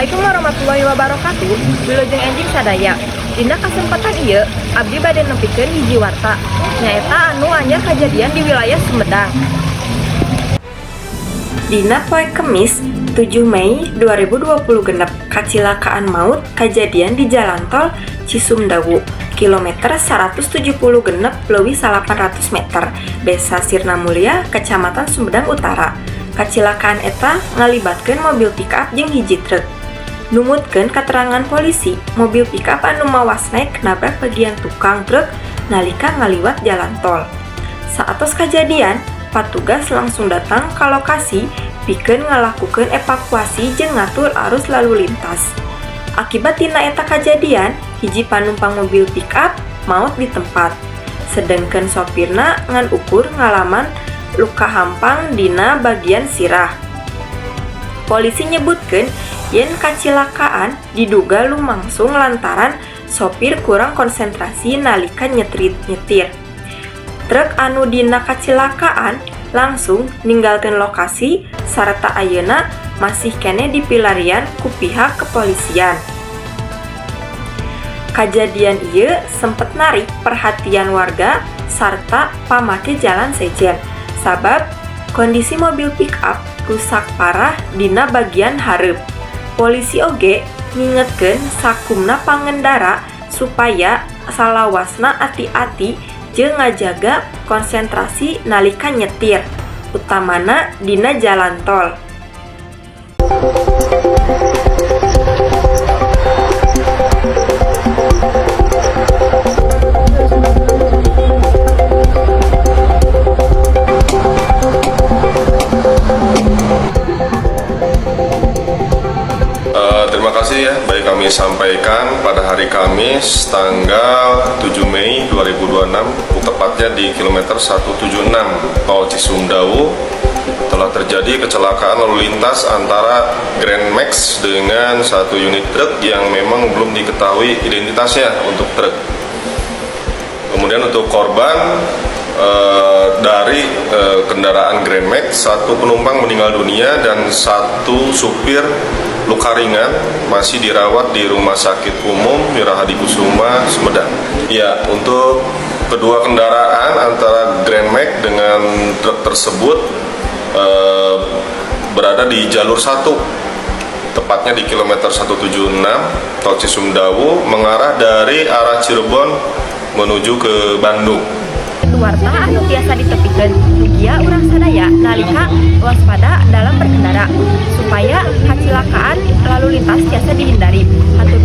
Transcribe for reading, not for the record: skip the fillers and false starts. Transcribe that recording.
Assalamualaikum warahmatullahi wabarakatuh. Wilujeng enjing sadaya. Dina kesempatan ieu abdi bade nepikeun hiji warta, nyaeta anu anyar kajadian di wilayah Sumedang. Dina poe Kemis 7 Mei 2020 genep, kacilakaan maut kajadian di Jalan Tol Cisumdawu kilometer 170 genep leuwih 800 meter, Desa Sirnamulya, Kecamatan Sumedang Utara. Kacilakaan eta ngalibatkeun mobil pickup jeung hiji truk. Numutkeun katerangan polisi, mobil pickup anu mawa snack nabrak bagian tukang truk nalika ngaliwat jalan tol. Saatos kajadian, patugas langsung datang ka lokasi pikeun ngalakukeun evakuasi jeung ngatur arus lalu lintas. Akibat tina eta kajadian, hiji panumpang mobil pickup maut di tempat. Sedengkeun sopirna ngan ukur ngalaman luka hampang dina bagian sirah. Polisi nyebutkeun yen kacilakaan diduga lumangsung lantaran sopir kurang konsentrasi nalika nyetir. Truk anu dina kacilakaan langsung ninggalkeun lokasi sarta ayeuna masih keneh dipilarian ku pihak kepolisian. Kajadian ieu sempet narik perhatian warga sarta pamake jalan sejen, sabab kondisi mobil pickup rusak parah dina bagian hareup. Polisi oge ngingetkeun sakumna pangendara supaya salawasna ati-ati jeung ngajaga konsentrasi nalika nyetir, utamana dina jalan tol. Terima kasih ya, baik kami sampaikan pada hari Kamis tanggal 7 Mei 2026, tepatnya di kilometer 176 Tol Cisumdawu telah terjadi kecelakaan lalu lintas antara Grand Max dengan satu unit truk yang memang belum diketahui identitasnya untuk truk. Kemudian untuk korban dari kendaraan Grand Max, satu penumpang meninggal dunia dan satu supir luka ringan masih dirawat di Rumah Sakit Umum Wirahadi Kusuma, Sumedang. Ya, untuk kedua kendaraan antara Grand Max dengan truk tersebut berada di jalur 1, tepatnya di kilometer 176 Tol Cisumdawu mengarah dari arah Cirebon menuju ke Bandung. Warta anu tiasa ditepikeun, mugia urang sadaya nalika waspada dalam berkendara supaya kacilakaan lalu lintas tiasa dihindari. Hatur.